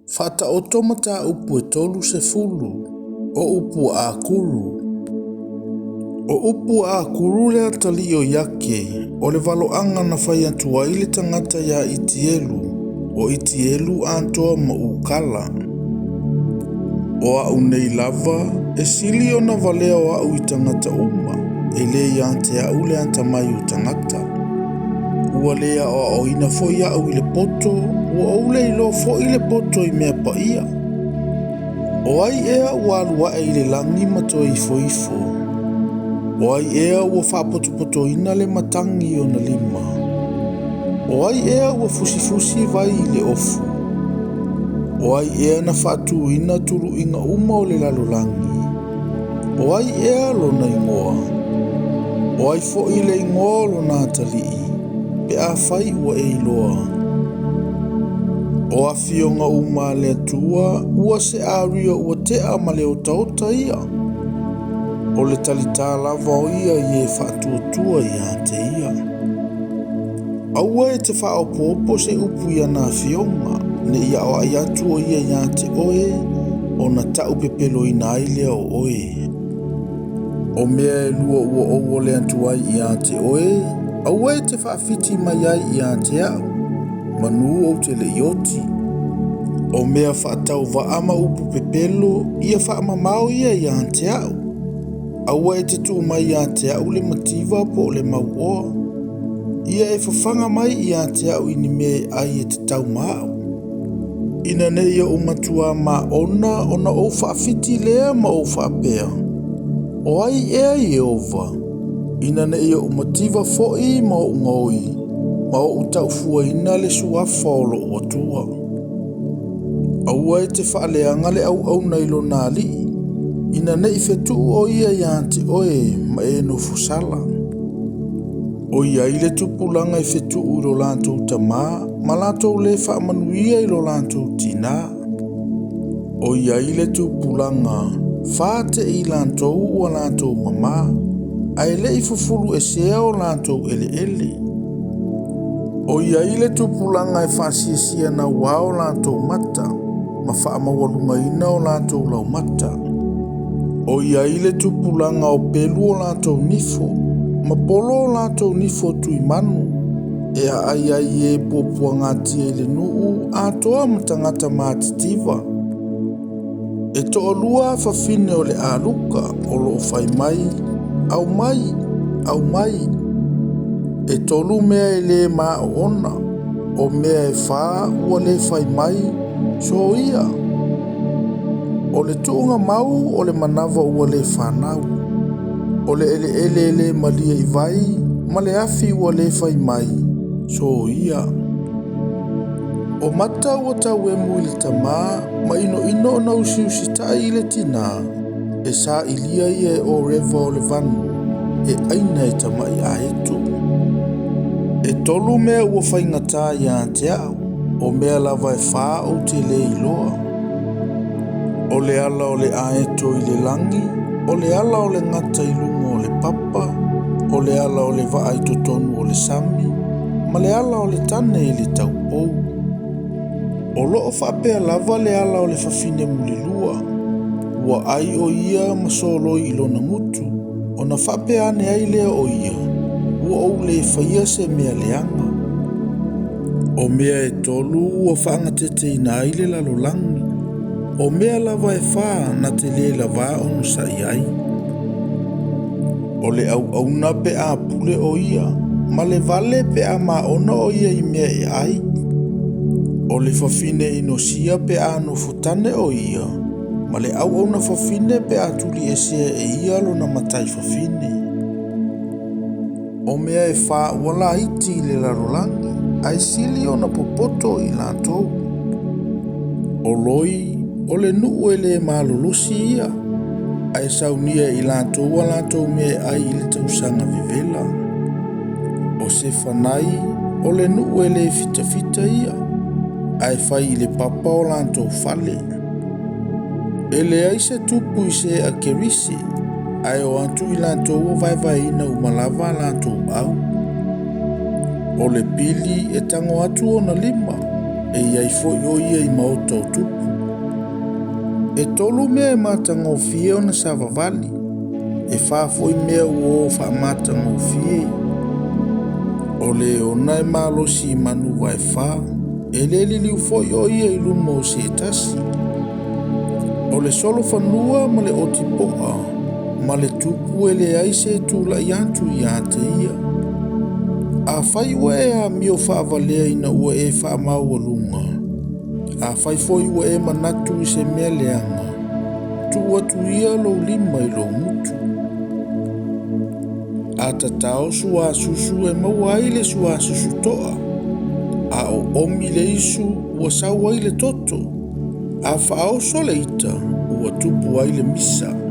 Faataoto mataupu e 30 o upu a Akuru. O upu a Akuru le atalii o Iake, o le valoaga na fai atu ai le tagata ia Itielu, o Itielu atoa ma Ukala. O au nei lava, e sili ona valea o au i tagata uma, e le ia te au le atamai o tagata. Ua le aoaoina foi au i le poto, ua ou le iloa foi le poto i mea paia. O ai ea ua alu ae i le lagi ma toe ifoifo? O ai ea ua faapotopotoina le matagi i ona lima? O ai ea ua fusifusi vai i le ofu? O ai ea na faatuina tuluiga uma o le lalolagi? O ai ea lona igoa? O ai foi le igoa o lona atalii, pe afai ua e iloa? O afioga uma a le Atua ua se ario ua tea ma le otaota ia. O le talitā lava o ia i e faatuatua ia te ia. Aua e te faaopoopo se upu i ana afioga, ne i aoai atu o ia ia te oe, ona taupepeloina ai lea o oe. O mea e lua ua ou ole atu ai ia te oe, aua e te faafiti mai ai ia te au, manu ou te le i oti. O mea faatauvaa ma upu pepelo, ia faamamao ia ia te au. Aua e te tuu mai ia te au le mativa po o le mauoa. Ia e fafaga mai ia te au i ni mea e ai e tatau ma au. Ina ne i ou matua maona ona ou faafiti lea ma ou faapea, O ai ea Ieova? Ina ne i ou mativa foi ma ou gaoi, ma ou taufuaina le suafa o lou Atua. Aua e te faaleaga le auauna i lona alii, ina ne i fetuu o ia ia te oe ma e nofosala. O i ai le tupulaga e fetuu i lo latou tamā ma latou le faamanuia i lo latou tinā. O i ai le tupulaga fāte'i latou ua latou mamā, ae le i fufulu esea o latou eleele. O i ai le tupulaga e faasiasia nauā o latou mata, ma faamaualugaina o latou laumata. O i ai le tupulaga o pelu o latou nifo, ma polo o latou nifo tuimanu, e aai ai e puapuagatia i le nuu atoa ma tagata matitiva. E toalua fafine o le aluka o loo fai mai, Aumai, aumai. E tolu mea e le maoona, o mea e fa ua le fai mai, Soia. O le tuuga mau o le manava ua le fanau. O le eleele e le malie i vai, ma le afi ua le fai mai, Soia. O mata ua tauemu i le tamā, ma inoino ona usiusitai i le tinā, e sailia ia e Oreva o le vanu, e aina e tamai aeto. E tolu mea ua faigata ia te au, o mea lava e fa ou te le iloa. O le ala o le aeto i le lagi, o le ala o le gata i luga o le papa, o le ala o le vaa i totonu o le sami, ma le ala o le tane i le taupou. O loo faapea lava le ala o le fafine mulilua, ua ai o ia ma soloi i lona gutu, ona faapea ane ai lea o ia, ua ou le faia se mea leaga. O mea e tolu ua faagateteina ai le lalolagi, o mea lava e fa na te le lavā onosa'i ai. O le auauna pe a pule o ia, ma le vale pe a maona o ia i mea e ai. O le fafine inosia pe a nofotane o ia, ma le auauna fafine pe a tuliesea e ia lona matai fafine. O mea e fa ua laiti i le lalolagi, ae sili ona popoto i latou. O loi, o le nuu e le malolosi ia, ae saunia e i latou a latou mea e ai i le tausaga vevela. O Sefanai, o le nuu e le fitafita ia, ae fai i le papa o latou fale. E leai se tupu i se a Kerise, ae o atu i latou o vaevaeina uma lava a latou au. O le pili e tago atu ona lima, E i ai foi o ia i maota o tupu. E tolu mea e matagofie ona savavali, e fa foi mea ua o faamatagofie. O le ona e malosi i manu vaefa, e le liliu foi o ia i luma o se tasi. O le solofanua ma le otipoa ma le tupu e leai se tulai atu ia te ia. Afai ua e amio faavalea ina ua e faamaualuga, afai foi ua e manatu i se mea leaga, tuu atu ia lou lima i lou gutu. A tatao suasusu e maua ai le suasusu toa, a oomi le isu ua sau ai le toto, a faaoso le ita ua tupu ai le misa.